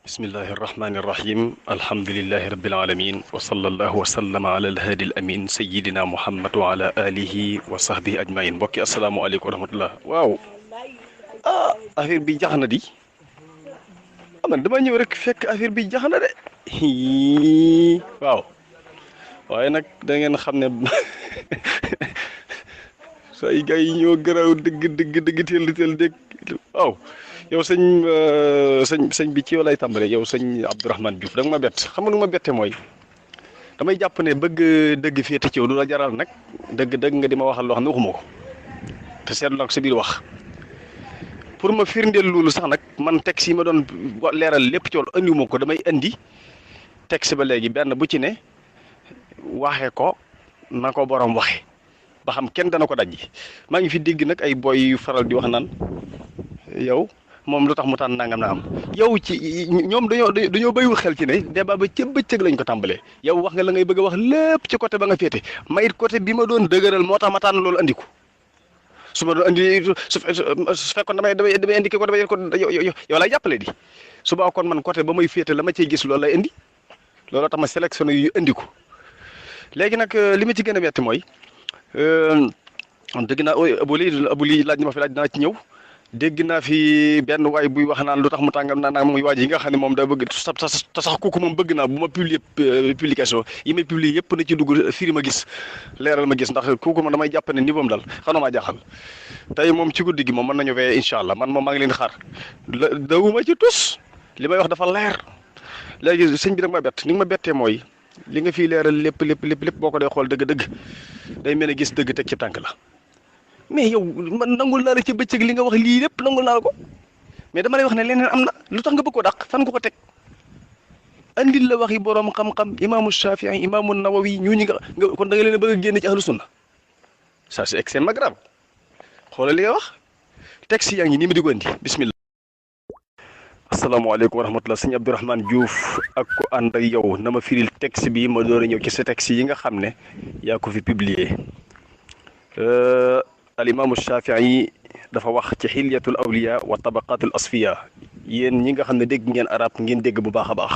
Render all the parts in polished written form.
bismillahi irrahmani irrahim alhamdulilahi rabilalamin wa sallallahu wa sallama ala alhaadi al amin sayidina muhammad wa ala alihi wa sahbihi ajmain mbokki asalaamualeykum wa rahmatullah waaw affaire bi jax na di aman dama ñëw rek fekk affaire bi jax na de waaw waaye nag da ngeen xam ne say gars yi ñoo garaaw dëgg teel dégg waaw yow sëñ bi ci yow lay tàmbale yow sëñ Abdourahmane Diouf da nga ma bett xam nga nu ma bette mooy damay jàpp ne bëgg dëgg féete ci yow du la jaral nag dëgg nga di ma waxal loo xam ne waxuma ko te seetlu naa ko sa biir wax pour ma firndeel loolu sax nag man texte yi ma doon leeral lépp ci wàllu andiwuma ko damay indi texte ba léegi benn bu ci ne waxee ko na ko borom waxe ba xam kenn dana ko dajji maa ngi fi dégg nag ay boy yu faral di wax naan yow moom lu tax mu tànn nangam na am yow ci ñoom dañoo béywul xel ci ne débat ba ca bëccëg lañ ko tàmbalee yow wax nga la ngay bëgg a wax lépp ci côté ba nga féete mayit côté bi ma doon dëgëral moo tax ma tànn loolu andi ko su ma doon andi su fekkoon damay indi ko damay ko yow lay jàppale di suba kon man côté ba may féete la ma cey gis loolu lay indi looloo tax ma sélectionné yu andi ko léegi nag li ma ci gën a metti mooy dégg naa abu li laaj na ma fi laaj dinaa ci ñëw dégg naa fi benn waay buy wax naan lu tax mu tàngam naa muy waaj yi nga xam ne moom daa bëgg te sax kooku moom bëgg naa bu ma publier publication yi may publier yëpp na ci dugg firi ma gis leeral ma gis ndax kooku moom damay jàpp ne niveau am daal xanaa maa jaaxal tey moom ci guddi gi moom mën nañu wee incha allah man moom maa ngi leen xaar dawuma ci tus li may wax dafa leer léegi sëñ bi nag ma bett ni nga ma bettee mooy li nga fii leeral lépp boo ko dee xool dëgg-dëgg day mel ne gis dëgg teg ci tànk la mais yow man nangul naa la ci bëccëg li nga wax lii lépp nangul naa la ko mais dama lay wax ne leneen am na lu tax nga bëgg ko dàq fan nga ko teg andil la waxi borom xam-xam imaamu Shafii imaamu Nawawi ñu ñi nga kon da nga leen a bëgg a génne ci ahlu sunna ça c'est extrêmement grave xoolal li nga wax texte yaa ngi nii mi di ko indi bismillah. asalaamaaleykum wa rahmatulah sëñ Abdourahmane Diouf ak ko ànd ak yow na ma firil texte bi ma door a ñëw ci sa texte yi nga xam ne yaa ko fi publier. al imaamu Shafii dafa wax ci xilyatul awliya wa tabaqatul asfiya yéen ñi nga xam ne dégg ngeen arab ngeen dégg bu baax a baax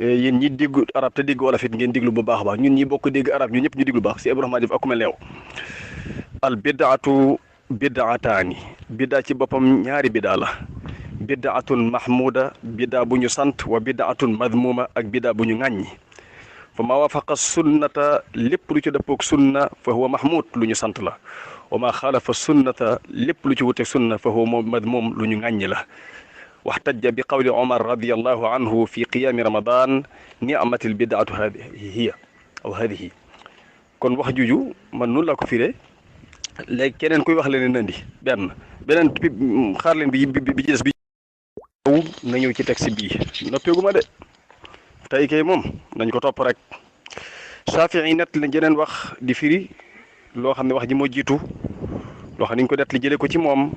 yéen ñi dégg arab te dégg wolof it ngeen déglu bu baax a baax ñun ñi bokk dégg arab ñun ñëpp ñu déglu baax si Abdourahmane Diouf ak ku mel ne yow al bidaatu bidaataani bidaa ci boppam ñaari bidaa la bidaatun mahmuda bidaa bu ñu sant wa bidaatun madmuma ak bidaa bu ñu ŋàññi fa ma wafaqa sunnata lépp lu ci dëppoog sunna fa huwa mahmud lu ñu sant la wa ma xaalafa sunnata lépp lu ci wuteeg sunna fa huwa madmum lu ñu ŋàññi la waxtajja bi qawli omar radiallahu anhu fi qiyaami ramadan ni'matil bidaatu hadihi kon wax juju man noonu laa ko firee léegi keneen kuy wax leneen andi beneen xaar leen bi ci des bi na ñëw ci texte bii noppeeguma de tey kay moom nañ ko topp rek Shafii net la jeneen wax di firi loo xam ne wax ji moo jiitu loo xam ne ñu ko net li jëlee ko ci moom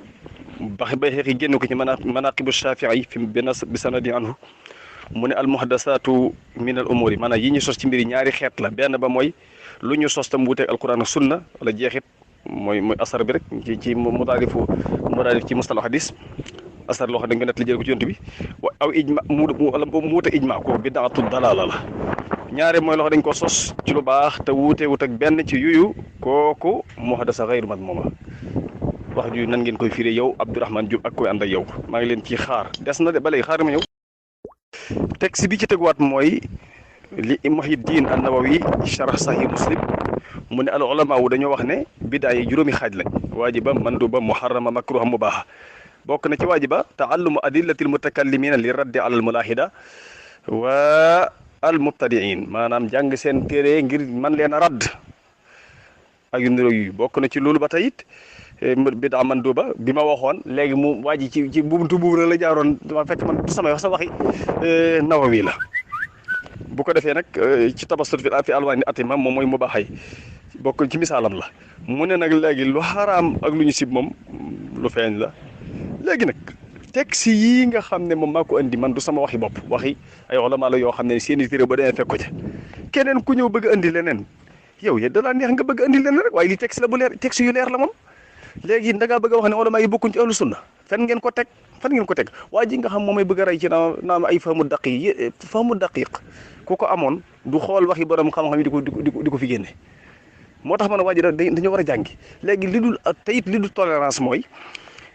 bax bay xeexi génn ko ci manaqibu Shafii fi bi sanadi anhu mu ne al muhdasaatu min al umuri maanaam yi ñu sos ci mbiri ñaari xeet la benn ba mooy lu ñu sos tam wuuteeg alquran ak sunna wala jeexit mooy asar bi rek ci mudaarif ci mustalah hadis asar loo xam ne dañ ko net li jëlee ko ci yonent bi aw ijma wala mu wuute ijma kooku bidaatu dalaala la ñaare mooy loxo dañ ko sos ci lu baax te wuute wut ak benn ci yuyu kooku muhdasa xayru madmuma wax ju nan ngeen koy firé yow Abdourahmane Diouf ak koy ànd ak yow maa ngi leen ci xaar des na de ba léegi xaar ma ñëw texte bi ci teguwaat mooy li Muhyiddin an-Nawawi sharh Sahih Muslim mu ne al ulama wu dañoo wax ne bidaa yi juróomi xaaj lañ waajiba manduba muharrama makruha mubaaha bokk na ci waajiba taallumu adillatil mutakallimina li raddi alal mulahida wa al mubtadiin maanaam jàng seen téere ngir man leen a radd ak yu niroog yu bokk na ci loolu ba tey it bidaa manduba bi ma waxoon léegi mu waaji ci buntu buubu la jaaroon dama fekk man samay wax sa waxi Nawawi la bu ko defee nag ci tabassut fi alwaani atima moom mooy mu baaxay bokk ci misaalam la mu ne nag léegi lu xaraam ak lu ñu sib moom lu feeñ la léegi nag texte yii nga xam ne moom maa ko andi man du sama waxi bopp waxi ay ulama la yoo xam ne seen i téere ba demee fekk ko ca keneen ku ñëw bëgg andi leneen yow da laa neex nga bëgg andi leneen rek waaye li texte la bu leer texte yu leer la moom léegi da ngaa bëgg a wax ne ulama yi bokkuñ ci ahlu sunna fan ngeen ko teg fan ngeen ko teg waa ji nga xam moom may bëgg a rey ci naam ay fahmu daqiq ku ko amoon du xool waxi borom xam-xam yi di ko fi génne. moo tax man waa ji dañoo war a jàngi léegi li dul te it li dul tolérance mooy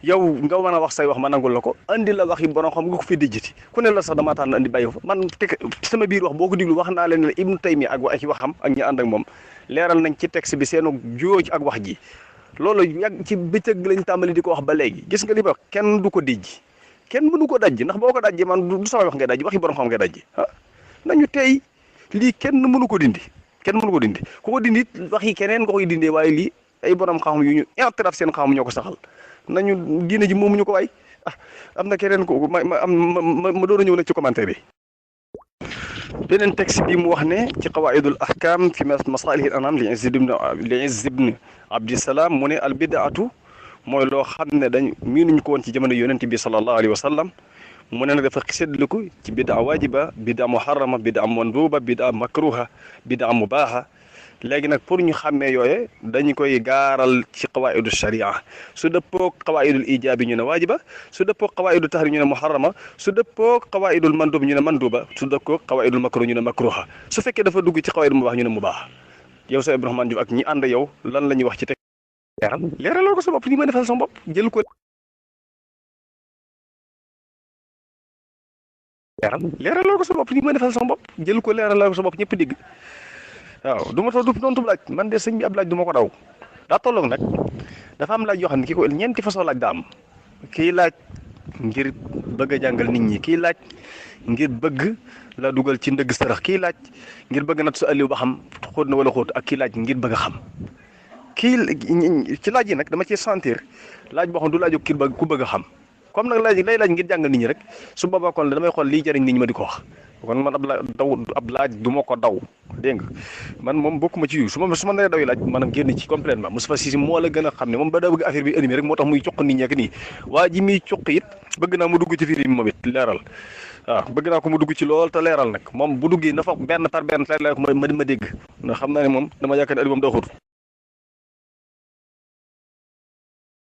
yow nga mën a wax say wax ma nangul la ko andi la waxi borom xam nga ko fi dijjiti ku ne la sax damaa tànn andi bàyyi fa man sama biir wax boo ko diglu wax naa leen ne Ibnu Taymiya ak waxam ak ñi ànd ak moom leeral nañ ci texte bi seenu jooj ak wax ji loolu yàgg ci bëccëg lañ tàmbali di ko wax ba léegi gis nga li ma wax kenn du ko dijji kenn mënu ko dajji ndax boo ko dajji man du sama wax ngay dajji waxi borom xam ngay dajji ah nañu tey lii kenn mënu ko dindi kenn mënu ko dindi ku ko dindi wax yi keneen nga koy dindee waaye lii ay borom xam yu ñu intraf seen xam ñoo ko saxal nañu diine ji moomu ñu ko waay ah am na keneen ko ma door a ñëw nag ci commentaire yi. beneen texte bi mu wax ne ci qawaidul ahkam fi masalih al anam li Izz ibn Abdissalaam mu ne al bidaatu mooy loo xam ne miinuñu ko woon ci jamono yonent bi sallallahu alayhi wa sallam mu ne nag dafa séddale ko ci bidaa waajiba bidaa muharrama bidaa manduuba bidaa makruha bidaa mubaaha léegi nag pour ñu xàmmee yooye dañu koy gaaral ci qawaidu sharia su dëppoo qawaidul ijaabi ñu ne waajiba su dëppoo qawaidu tahrim ñu ne muharrama su dëppoo qawaidul mandub ñu ne manduba su dëppoo qawaidul makruh ñu ne makruha su fekkee dafa dugg ci qawaidul mubaax ñu ne mubaax yow sa Abdourahmane Diouf ak ñi ànd yow lan la ñuy wax ci teg leeralal ko sa bopp ni ma defal sa bopp jël ko leeralal ko sa bopp ni ma defal sa bopp jël ko leeralal ko sa bopp ñëpp dégg waaw du ma toog du doon tub laaj man de sëñ bi ab laaj du ma ko daw daa tolloog nag dafa am laaj yoo xam ne kii ko ñeenti façon laaj daa am kii laaj ngir bëgg a jàngal nit ñi kii laaj ngir bëgg la dugal ci ndëgg sërëx kii laaj ngir bëgg nat su aliw ba xam xóot na wala xóot ak kii laaj ngir bëgg a xam kii ci laaj yi nag dama ci sentir laaj boo xam du laaju kii bëgg ku bëgg a xam comme nag lay laaj ngir jàngal nit ñi rek su boobaa kon damay xool liy jëriñ nit ñi ma di ko wax kon man ab laaj du ma ko daw dégg nga man moom bokkuma ci yu su ma nee daw yi laaj maanaam génn ci complètement Moustapha Cissé moo la gën a xam ne moom ba daa bëgg affaire bi animé rek moo tax muy cuq nit ñi ak nii waa ji muy cuq it bëgg naa mu dugg ci firi moom it leeral waaw bëgg naa ko mu dugg ci lool te leeral nag moom bu duggee na fa benn par benn leeral ko ma dégg ndax xam naa ne moom dama yaakaar ne moom daa xóot